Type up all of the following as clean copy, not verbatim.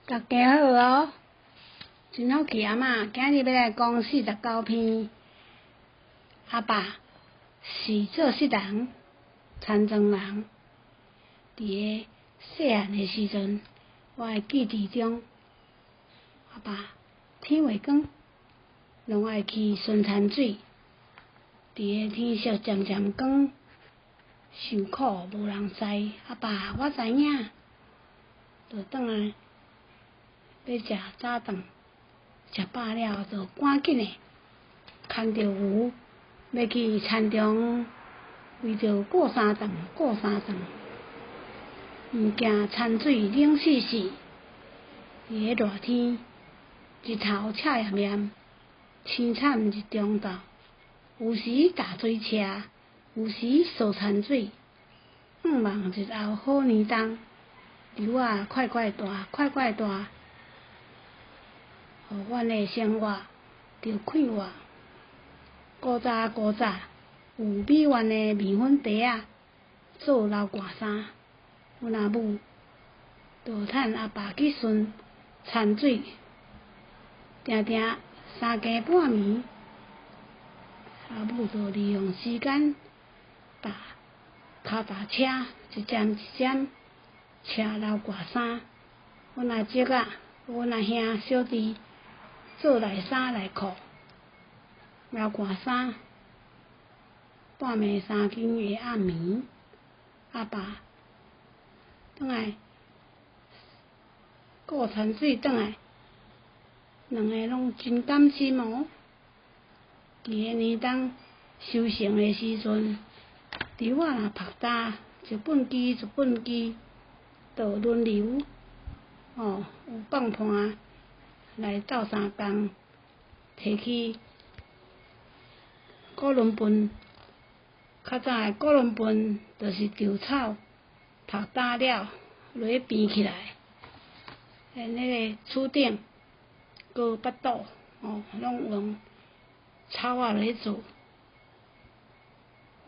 大家好哦，真好奇阿嬤今日欲來講49篇。阿爸是做穡人，田莊人。佇个細漢的時陣，我的記憶中，阿爸天未光，攏愛去巡田水。佇个天色漸漸光，受苦無人知。阿爸，我知影，就轉來。欲食早頓，食飽了就趕緊的牽著牛，欲去田中為著顧三頓，顧三頓，毋驚田水冷死死。佇个熱天，日頭赤炎炎，凄慘日中晝，有時踏水車，有時掃田水，向望日後好年冬，牛仔快快大，快快大。予阮的生活著快活。古早古早有美元的麵粉袋仔做流汗衫，阮阿母就趁阿爸去巡田水，定定三更半暝，阿母就利用時間，踏跤踏車一針一針車流汗衫。阮阿叔仔、阮阿兄小弟做內衫內褲、流汗衫，半暝三更的暗暝，阿爸轉來顧田水轉來，兩個攏真甘心哦。佇个年冬收成的時陣，豬仔若曝焦，一畚箕一畚箕，就輪流哦，有放伴來鬥相共，提去鼓輪坏。較早的鼓輪坏就是稻草曝焦了，落去編起來，連彼个厝頂閣腹肚哦，攏用草仔落去做。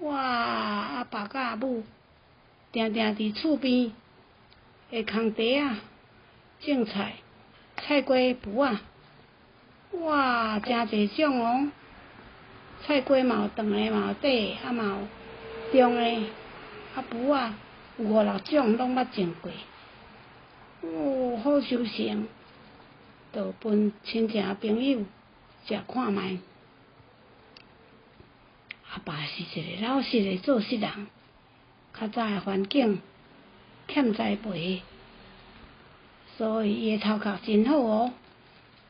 哇！阿爸佮阿母定定佇厝邊的空地仔種菜，菜瓜匏仔，哇，誠濟種哦！菜瓜嘛有長的，嘛有短的，啊嘛有中的，啊匏仔有五六種，攏捌種過。哦，好收成，就分親情朋友食看覓。阿爸是一个老實的做穡人，較早的環境欠栽培，所以伊的頭殼真好哦，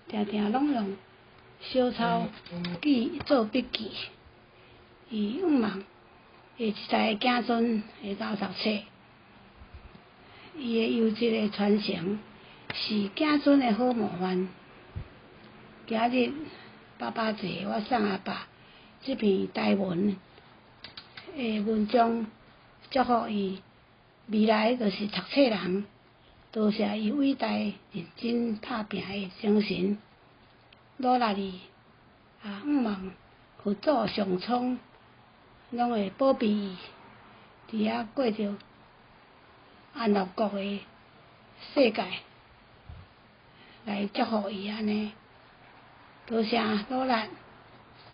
定定攏用小抄記做筆記。伊向望下一代的子孫會曉讀冊，伊的優質的傳承是子孫的好模範。今日爸爸節，我送阿爸這篇台文的文章，祝福伊未來就是讀冊人。多謝伊偉大認真拍拚的精神，努力伊啊，向望佛祖上蒼攏會保庇伊，佇遐過著安樂國的世界，來祝福伊按呢。多謝努力。